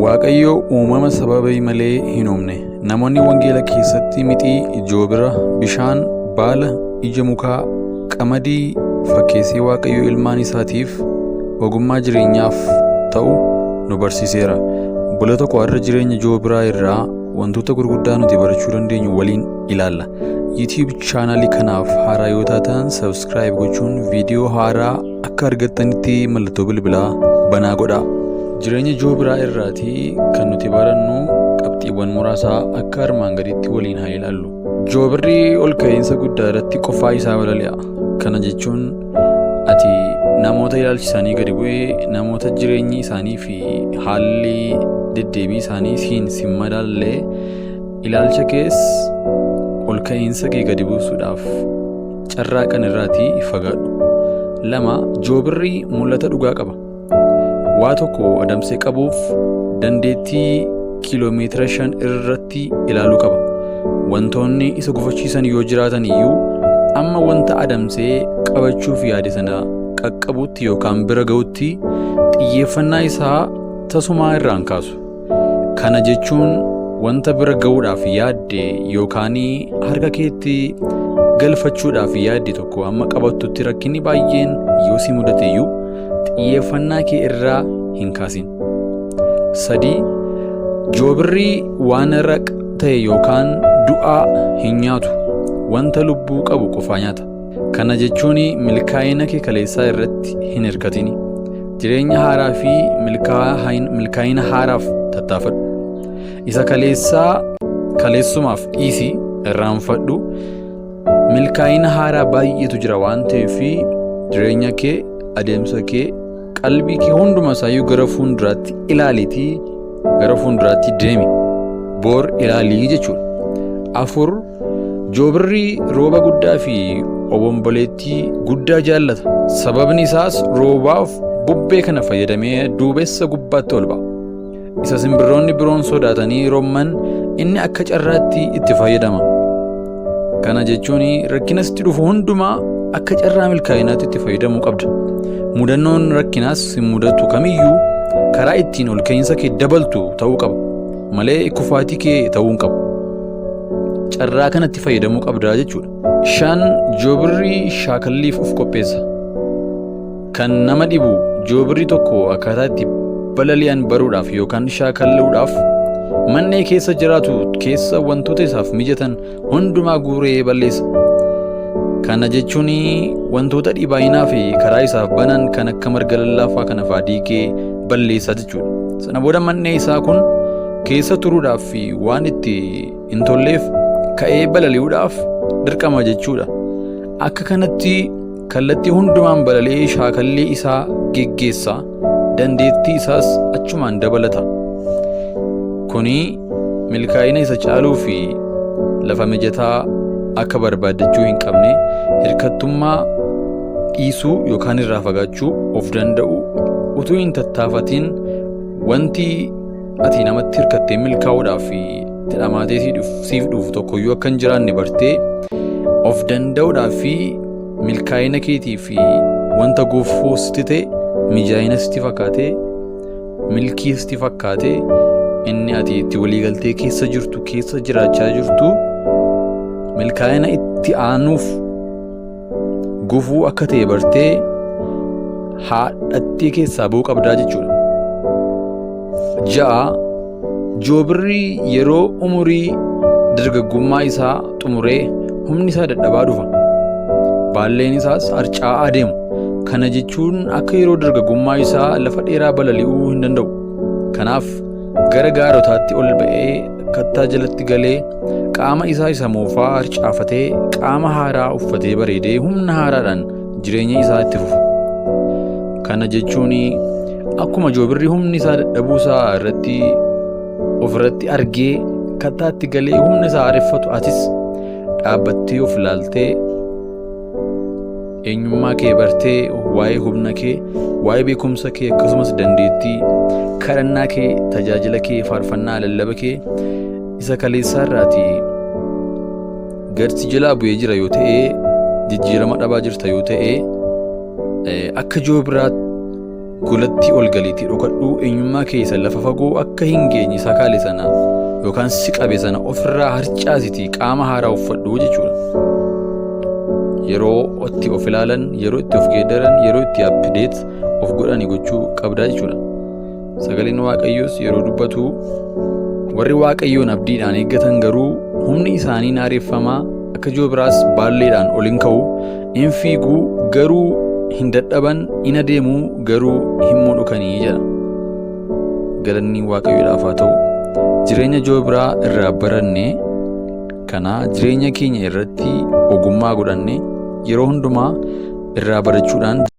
Waaqayyo uumama sababii malee hin uumne. Namoonni wangeela keessatti mixii, joobira, bishaan, baala, ija mukaa, qamadii fakkeessee Waaqayyo ilmaan isaatiif ogummaa jireenyaaf ta'u nu barsiiseera. Obboloota koo, har'a jireenya joobiraa irraa wantoota gurguddaa nuti barachuu dandeenyu waliin ilaalla. YouTube chaanalii kanaaf haaraa yoo taatan, subscribe gochuun viidiyoo haaraa akka argattanitti mallattoo bilbilaa banaa godhaa. Jireenya joobiraa irraatii kan nuti barannu qabxiiwwan muraasaa akka armaan gaditti waliin haa ilaallu. Joobirri ol ka'iinsa guddaa irratti qofaa isaa balali'a. Kana jechuun ati namoota ilaalchisanii gadi bu'ee, namoota jireenyi isaanii fi haalli deddeebii isaanii siin sin madaallee, ilaalcha kees ol ka'iinsa kee gadi buusuudhaaf carraaqan irraatii fagaadhu. 2, Joobirri mul'ata dhugaa qaba. Waa tokko adamsee qabuuf dandeettii kiiloomeetira 5 irratti ilaaluu qaba. Wantoonni isa gufachiisan yoo jiraatan iyyuu, amma wanta adamsee qabachuuf yaade sana qaqqabutti yookaan bira ga'utti xiyyeeffannaa isaa tasumaa irraa hin kaasu. Kana jechuun wanta bira ga'uudhaaf yaadde yookaan harka keetti galfachuudhaaf yaadde tokko amma qabattutti rakkinni baay'een yoo si mudate iyyuu xiyyeeffannaa kee irraa hin kaasin. 3, Joobirri waan raqa ta'e yookaan du'aa hin nyaatu. Wanta lubbuu qabu qofaa nyaata. Kana jechuun milkaa'ina kee kaleessaa irratti hin hirkatini. Jireenya haaraa fi milkaa'ina haaraaf tattaafadhu. Isa kaleessaa kaleessumaaf dhiisi, irraanfadhu. Milkaa'ina haaraa baay'eetu jira waan ta'eef, jireenya kee, adeemsa kee, qalbii kee hunduma isaayyuu gara fuulduraatti ilaaliitii gara fuulduraatti deemi. Boor ilaalii jechuudha. 4, Joobirri rooba guddaa fi obomboleettii guddaa jaallata. Sababni isaas roobaaf bubbee kana fayyadamee duubessa gubbaatti ol ba'a. Isa simbirroonni biroon sodaatanii romman inni akka carraatti itti fayyadama. Kana jechuun rakkina sitti dhufu hundumaa akka carraa milkaa'inaatti itti fayyadamuu qabda. Mudannoon rakkinaas si mudatu kamiyyuu karaa ittiin ol ka'iinsa kee dabaltu ta'uu qaba malee kufaatii kee ta'uu hin qabu. Carraa kanatti fayyadamuu qabda jechuudha. 5, Joobirri shaakalliif of qopheessa. Kan nama dhibu, joobirri tokko akkaataa itti balali'an baruudhaaf yookaan shaakaluudhaaf mannee keessa jiraatu keessa wantoota isaaf mijatan hundumaa guuree balleessa. Kana jechuun wantoota dhibaayinaa fi karaa isaaf banan kan akka marga lallaafaa kana fa'aa diigee balleessaa jechuudha. Sana booda mannee isaa kun keessa turuudhaaf waan itti hin tolleef ka'ee balali'uudhaaf dirqama jechuudha. Akka kanatti kallattii hundumaan balali'ee shaakallii isaa geggeessa, dandeettii isaas achumaan dabalata. Kuni milkaa'ina isa caaluu fi lafa mijataa akka barbaaddachuu hin qabne, hirkattummaa dhiisuu yookaan irraa fagaachuu, of danda'u, utuu hin tattaafatiin wanti ati namatti hirkattee milkaa'uudhaaf itti dhamaatee siif dhufu tokkoyyuu akka hin jiraanne bartee, of danda'uudhaa fi milkaa'ina keetii fi wanta gufuu sitti ta'e, mijaa'ina sitti fakkaatee, milkii sitti fakkaatee, inni ati itti waliigaltee keessa jirtu, keessa jiraachaa jirtu, milkaa'ina itti aanuuf gufuu akka ta'e bartee haadhattee keessaa ba'uu qabdaa jechuudha. 6, Joobirri yeroo umurii dargaggummaa isaa xumuree humni isaa dadhabaa dhufa. Baalleen isaas harca'aa adeemu. Kana jechuun akka yeroo dargaggummaa isaa lafa dheeraa balali'uu hin danda'u. Kanaaf gara gaarotaatti ol ba'ee kattaa jalatti galee qaama isaa isa moofaa harcaafatee, qaama haaraa uffatee, bareedee, humna haaraadhaan jireenya isaa itti fufa. Kana jechuun akkuma joobirri humni isaa dadhabuu isaa irratti ofirratti argee kattaatti galee humna isaa haareffatu, atis dhaabbattee of ilaaltee, eenyummaa kee bartee, waa'ee humna kee, waa'ee beekumsa kee, akkasumas dandeettii kadhannaa kee, tajaajila kee, faarfannaa, lallaba kee isa kaleessaa irraatii garsi jalaa bu'ee jira yoo ta'e, jijjiirama dhabaa jirta yoo ta'e, akka joobiraa Golatti ol galiitii dhokadhuu, eenyummaa kee isa lafa fagoo akka hin geenye sakaale sana yookaan si qabe sana ofirraa harcaasitii qaama haaraa uffadhu jechuudha. Yeroo itti of ilaalan, yeroo itti of geeddaran, yeroo itti update of godhani gochuu qabdaa jechuudha. Sagaleen Waaqayyoos yeroo dubbatu, warri Waaqayyoon abdiidhaan eeggatan garuu humni isaanii naareeffamaa, akka joobiraas baalleedhaan ol hin ka'u, hin fiiguu garuu hin dadhaban, in adeemuu garuu hin mudhukanii jedha. Galanni Waaqayyoodhaaf haa ta'u. Jireenya joobiraa irraa baranne kana jireenya keenya irratti ogummaa godhanne yeroo hundumaa irraa barachuudhaan